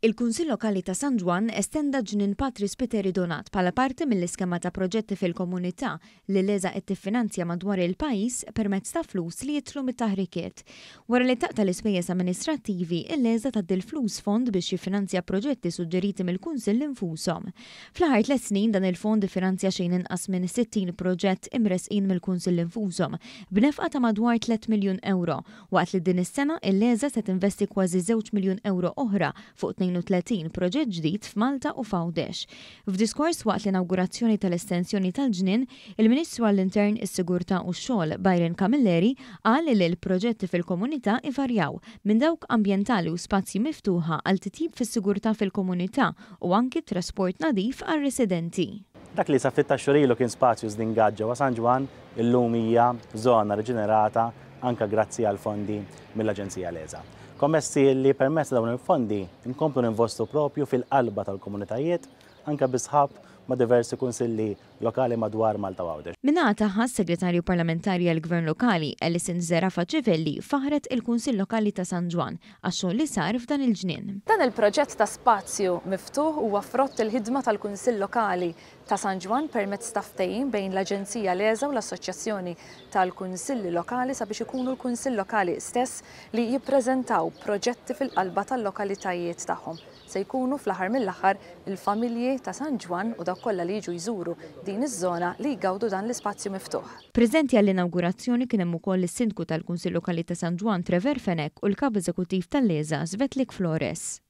Il-Kunsill Lokali ta' San Ġwann estenda Ġnien Patri Spiteri Donat bħala parti mill-iskema ta' proġetti fil-komunità li l-ESA qed tiffinanzja madwar il-pajjiż permezz ta' flus li jidħlu mit-taħrikiet. Wara li taqta' l-ispejjeż amministrattivi, il-ESA tgħaddi l-flus fond biex jiffinanzja proġetti suġġeriti mill-Kunsill infushom. Fl-aħħar tlett snin dan il-fond iffinanzja xejn inqas minn 60 proġett imressqin mill-Kunsill infushom, b'nefqa ta' madwar tlett miljun ewro, Waqt li din is-sena, il-LESA se tinvesti kważi żewġ miljun ewro oħra fuq 32 proġett ġdid f'Malta u f'Għawdex. F'diskors waqt l-inawgurazzjoni tal-estensjoni tal-ġnien, il-Ministru għall-Intern, is-Sigurtà u x-Xogħol, Byron Camilleri, qal li l-proġetti fil-komunità ivarjaw minn dawk ambjentali u spazji miftuħa għal titjib fis-sigurtà fil-komunità u anki trasport nadif għar-residenti. Dak li sa ftit tax-xhur ilu kien spazju żdingat ġewwa San Ġwann, illum hija żona riġenerata anke grazzi għal fondi mill-Aġenzija LESA. Kommessi li permezz ta' dawn il-fondi nkomplu ninvostu propju fil-qalba tal-komunitajiet anke bi sħab ma' diversi kunsilli lokali madwar Malta u Għawdex. Min-naħa tagħha, s-Segretarju Parlamentari għall-Gvern Lokali, Alison Zerafa Civelli faħħret il-Kunsill Lokali ta' San Ġwann għax-xogħol li sar f'dan il-ġnien. Dan il-proġett ta' spazju miftuħ huwa frott il-ħidma tal-Kunsill Lokali ta' San Ġwann permezz ta' ftehim bejn l-Aġenzija LESA u l-Assoċjazzjoni tal-Kunsilli Lokali sabiex ikunu l-Kunsill Lokali stess li jippreżentaw proġetti fil-qalba tal-lokalitajiet tagħhom. Se jkunu fl-aħħar mill-aħħar il-familji ta' San Ġwann u dawk kollha li jiġu jżuru din iż-żona li jgawdu dan l-ispazju miftuħ. Preżenti għall-inawgurazzjoni kien hemm ukoll is-Sindku tal-Kunsill Lokali ta' San Ġwann Trevor Fenech u l-Kap Eżekuttiv tal-LESA Svetlik Flores.